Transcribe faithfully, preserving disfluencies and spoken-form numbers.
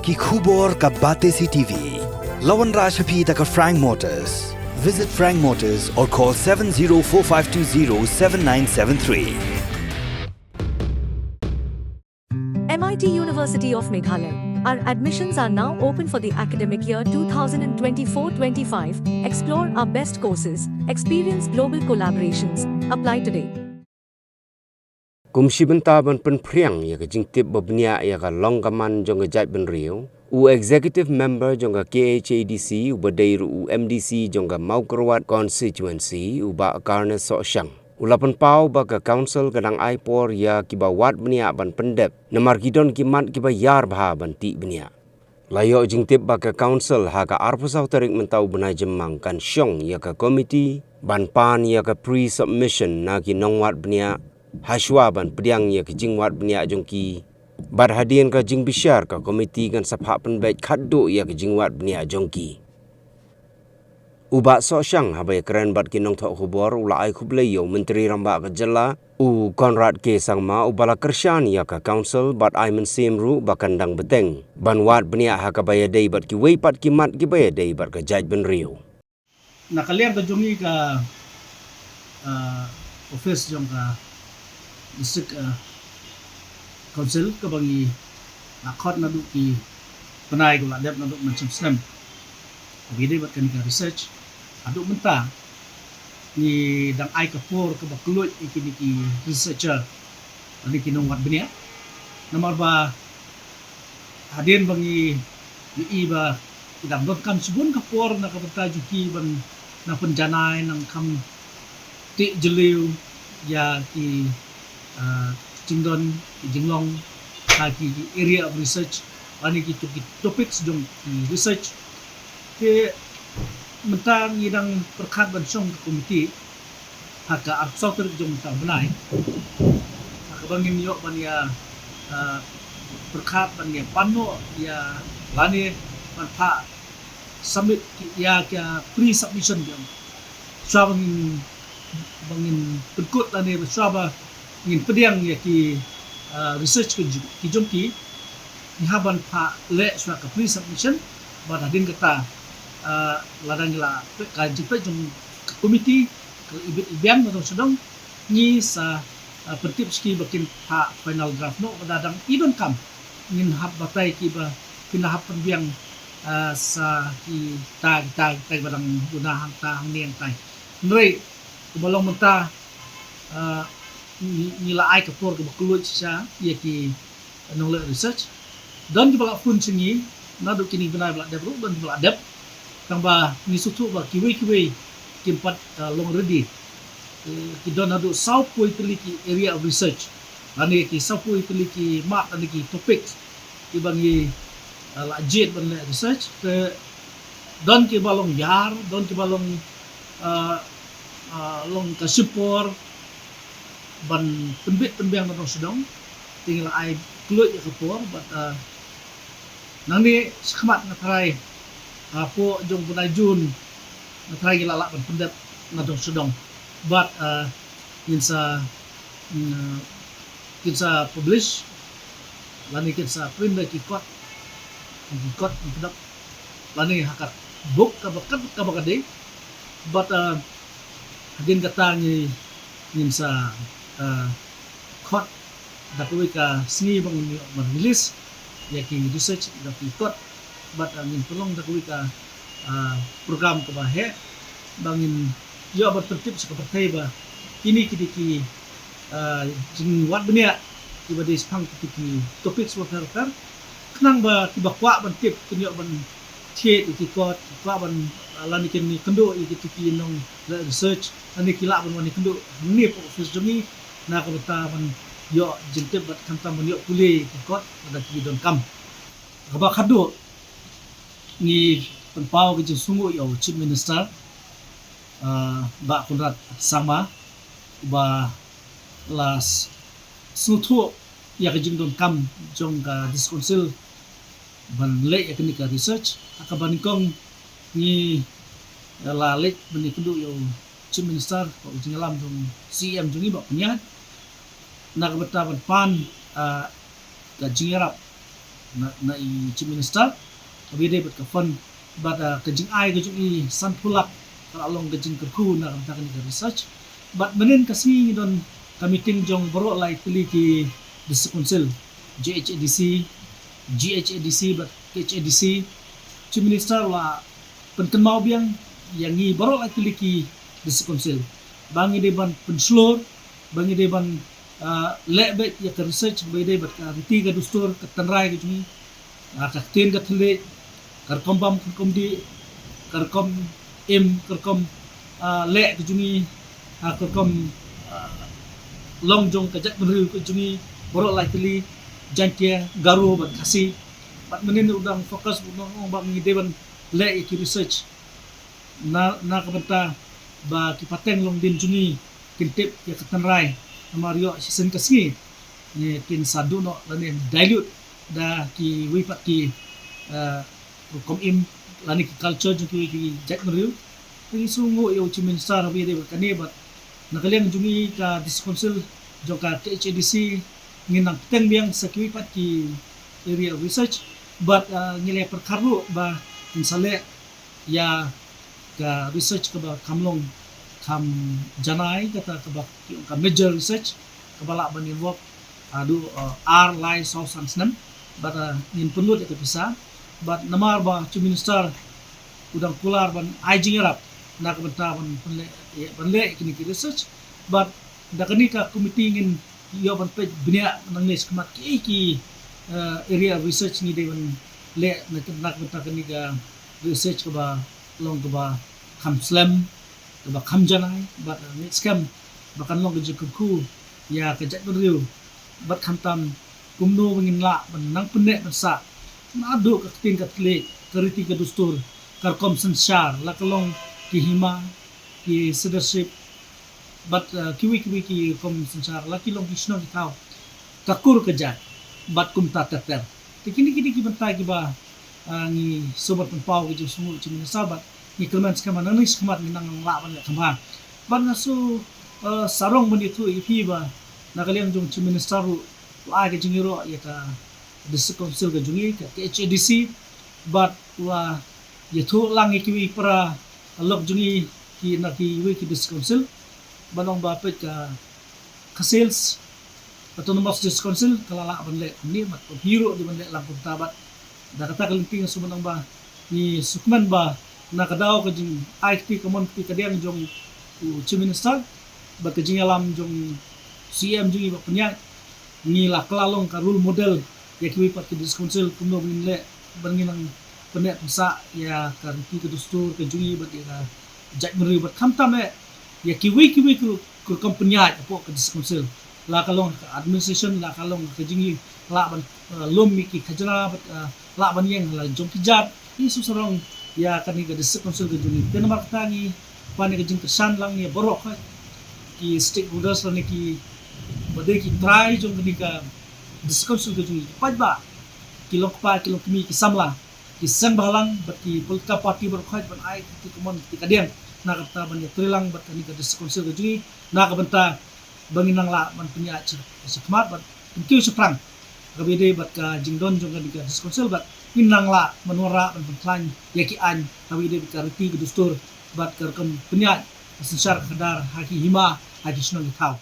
Ki khubor ka Batesi T V. La wanrah sha phi da ka Frank Motors. Visit Frank Motors or call seven zero four five two zero seven nine seven three. M I T University of Meghalaya. Our admissions are now open for the academic year two thousand twenty-four twenty-five. Explore our best courses, experience global collaborations. Apply today. Kum shi bynta ban pynphriang ïa ka jingtip ba bniah ïa ka long ka man jong ka jaitbynriew, u Executive Member jong ka K H A D C uba dei ruh u M D C jong ka Mawkyrwat Constituency, u Bah Carnes Sohshang, u la pynpaw ba ka Council ka dang ai por ïa kiba wad bniah ban pyndep namar ki don ki mat kiba ïar bha ban tih bniah. La ïoh jingtip ba ka Council ha ka arphew saw tarik mynta u bnai Jymmang kan shong ïa ka komiti ban pan ïa ka pre-submission na ki nongwad bniah, hashwa ban pdiang ïa ka jingwad bniah jong ki. Bad hadien ka jingbishar, ka komiti kan sa phah pynbeit khatduh ïa ka jingwad bniah jong ki. U Bah Sohshang, haba ïakren bad ki nongthoh khubor, u la ai khublei ïa u Myntri Rangbah ka jylla, u Conrad K Sangma, uba la kyrshan ïa ka Council bad ai mynsiem ruh ba kan dang bteng ban wad bniah ha kaba ïadei bad kiwei pat ki mat kiba ïadei bad ka jaitbynriew. Na ka liang ka jong ngi ka, ah, office jong ka District, ah, Council kaba ngi la khot naduh ki bnai kiba la dep, naduh mynshem snem. Kaba ïadei bad kane ka research, haduh mynta ngi dang ai ka por kaba kylluid ïa kine ki researcher lane ki nongwad bniah. Namar ba hadien ba ngi ïohi ba ki dang donkam shibun ka por na ka bynta jong ki ban nang pynjanai, nang kham tih jylliew ïa ki, ah, jingdon, ki jinglong ha ki area of research lane ki to-, ki topics jong ki research. Te mynta ngi dang pyrkhat ban shong ka komiti ha ka arphew saw tarik jong mynta u bnai, ha kaba ngin ïoh ban ïa, ah, pyrkhat ban ïa pan noh ïa lane ban phah submit ki, ïa ka pre-submission jong. Shuwa ba ngin, ba ngin pynkut lane ba shuwa ba ngin pdiang ïa ki, ah, research ki jong, ki jong ki, ngi hap ban phah leh shuwa ka pre-submission. Bad hadien kata, ah, lada ngi la peit ka jingpeit jong ka komiti, ka ibit ibiang na dong sha dong, ngi sa, ah, pyntip sha ki ba kin phah final draft noh, bad lada dang i donkam, ngin hap batai ki ba kin hap pynbiang, ah, sa kita, kita, kita ba dang duna hangta hangne hangtai. Hynrei kaba long mynta, ah, ngi, ngi la ai ka por kaba kylluid shisha ïa ki nongleh research. Don kiba la phone sha ngi naduh kine ki bnai ba la dep ruh, don kiba la dep. Tangba ngi sngewthuh ba kiwei kiwei kim pat, ah, long ready. Eh, ki don naduh sawphew tylli ki area of research lane ki sawphew tylli ki mat lane ki topic kiba ngi, ah, la jied ban leh research. Te don kiba long ïar, don kiba long, ah, ah, long ka shipor ban pynbit pynbiang na dong sha dong. Te ngi la ai kylluid ïa ka por bad, ah, nangne shakhmat, na tharai, ah, hapoh jong u bnai June, na tharai ngi la lah ban pyndep na dong sha dong. Bad, ah, ngin sa, mm, kin sa publish lane kin sa print da ki kot, ki kot, ki kot lane ha ka book kaba, kaba ka dei. Bad, ah, hadien kata ngi, ngin sa, ah, khot da kawei ka sngi ba ngin ïoh ban release ïa ki research da ki kot. Bad, ah, ngin pynlong da kawei ka, ah, program kaba heh ba ngin ïoh ban pyntip sha ka pyrthei ba kine ki dei ki, ah, jingwad bniah kiba dei shaphang kito ki topics bapher bapher, khnang ba kiba kwah ban tip kin ïoh ban thied ïa ki kot, ki kwah ban, ah, lane kin ïakynduh ïa kito ki nongleh research, lane ki lah ban wan ïakynduh hangne hapoh office jong ngi na ka bynta ban ïoh jingtip bad khamtam ban ïoh pule ïa ki kot lada ki donkam. Kaba khatduh, ngi pynpaw ka jingsngewnguh ïa u Chief Minister, ah, Bah Conrad Sangma, uba la s-, sngewthuh ïa ka jingdonkam jong ka District Council ban leh ïa kane ka research. Ha kaba nyngkong ngi la leit ban ïakynduh ïa u Chief Minister bad u jingïalam jong u C E M jong ngi Bah Pynïaid na ka bynta ban pan, ah, ka jingïarap na, na i Chief Minister, kaba ïadei bad ka fund, bad, ah, ka jingai ka jong i sanphew lak, ka la long ka jingkyrkhu na ka bynta kane ka research. Bad mynhynnin ka sngi ngi don ka meeting jong baroh lai tylli ki District Council, J H A D C, G H A D C, bad K H A D C, Chief Minister u la pynkynmaw biang ïa ngi baroh lai tylli ki District Council ba ngi dei ban pynshlur, ba ngi dei ban, ah, leh beit ïa ka research ba ïadei bad ka riti ka dustur, ka tynrai ka jong ngi, ah, ka ktien ka thylliej, ka rukom bam ka rukom dih, ka rukom im, ka rukom, ah, leh ka jong ngi, ah, ka rukom, ah, long jong ka jaitbynriew ka jong ngi baroh lai tylli, Jaiñtia, Garo bad Khasi. Bad mynhynnin u dang focus, u dang ong ba ngi dei ban leh ïa ki research na, na ka bynta ba ki pateng longdien jong ngi kin tip ïa ka tynrai, namar ïoh shisien ka sngi, ne, kin sa duh noh lane dilute da kiwei pat ki, eh, rukom im lane ki culture jong kiwei ki jaitbynriew. Te ngi sngewnguh ïa u Chief Minister haba ïadei bad kane, bad na ka liang jong ngi ka District Council jong ka K H A D C, ngin nang bteng biang sa kiwei pat ki area of research, bad, ah, ngi la pyrkhat ruh ba ngin sa leh ïa ka research kaba kham long kham janai, kata kaba ki ong ka major research, kaba lah ban involve, ah, haduh, ah, ar, lai, saw, san snem, bad, ah, ngin pynlut ïa ka pisa, bad namar ba Chief Minister u dang kular ban ai jingïarap na ka bynta ban pynleh, ban leh ïa kine ki research, bad da kane ka committee ngin ïoh ban peit bniah nangne shakhmat kiei ki, eh, area of research ngi dei ban leh na, na ka bynta kane ka research kaba long kaba kham slem, kaba kham janai, bad, eh, ngi skhem ba kan long ka jingkyrkhu ïa ka jaitbynriew, bad khamtam kumno ba ngin lah ban nang pynneh pynsah naduh ka ktien ka thylliej, ka riti ka dustur, ka rukom synshar, la ka long ki hima, ki citizenship, bad, uh, kiwei kiwei ki rukom synshar, la ki long ki shnong ki thaw, ka kur ka jait, bad kumta ter ter. Te kine kine ki bynta kiba, uh, ngi sngewbha pynpaw ki jingsngewnguh Chief Minister, bad ngi kyrmen skhem ba nangne shakhmat ngin nang lah ban leh kham bha. Bad nga sngew, uh, sarong ban ïathuh ïa phi ba na ka liang jong Chief Minister ruh u ai ka jingïaroh ïa ka District Council ka jong ngi, ka K H A D C, bad u la ïathuh lang ïa kiwei para lok jong ngi ki na kiwei ki District Council, ban ong ba peit ka, ka Khasi Hills Autonomous District Council ka la lah ban leh kumne, bad phi ruh dei ban leh lang kumta, bad da kata ka lynti nga sngew ban ong ba ngi sngewkmen ba na ka daw ka jingai kti kamon kti kadiang jong u Chief Minister bad ka jingïalam jong C M jong ngi Bah Pynïaid, ngi la kylla long ka role model ïa kiwei pat ki District Council kumno ba ngin leh ban ngin nang pynneh pynsah ïa ka riti ka dustur ka jong ngi bad ïa ka jaitbynriew, bad khamtam eh ïa kiwei kiwei ki ru-, ki rukom pynïaid hapoh ka District Council, la ka long ka administration, la ka long ka jingïaleh ban, eh, lum ïa ki khajna bad, eh, lah ban ïeng ha la jong ki jait. Ngi sngewsarong ïa kane ka District Council ka jong ngi. Te namar kata ngi pan ïa ka jingkyrshan lang ïa baroh ki stakeholders lane kiba dei ki trai jong kane ka District Council ka jong ngi, ki paidbah, ki longkpa, ki longkmie, ki samla, ki seng bhalang bad ki political party baroh ban ai kti kamon kti kadiang na ka bynta ban ïatreilang bad kane ka District Council ka jong ngi, na ka bynta ba ngin nang lah ban pynïaid sha, shakhmat bad pynkiew shaphrang kaba ïadei bad ka jingdon jong kane ka District Council, bad ngin nang lah ban wanrah ban pynkhlaiñ ïa ki aiñ kaba ïadei bad ka riti ka dustur bad ka rukom pynïaid ka synshar ka khadar ha ki hima, ha ki shnong ki thaw.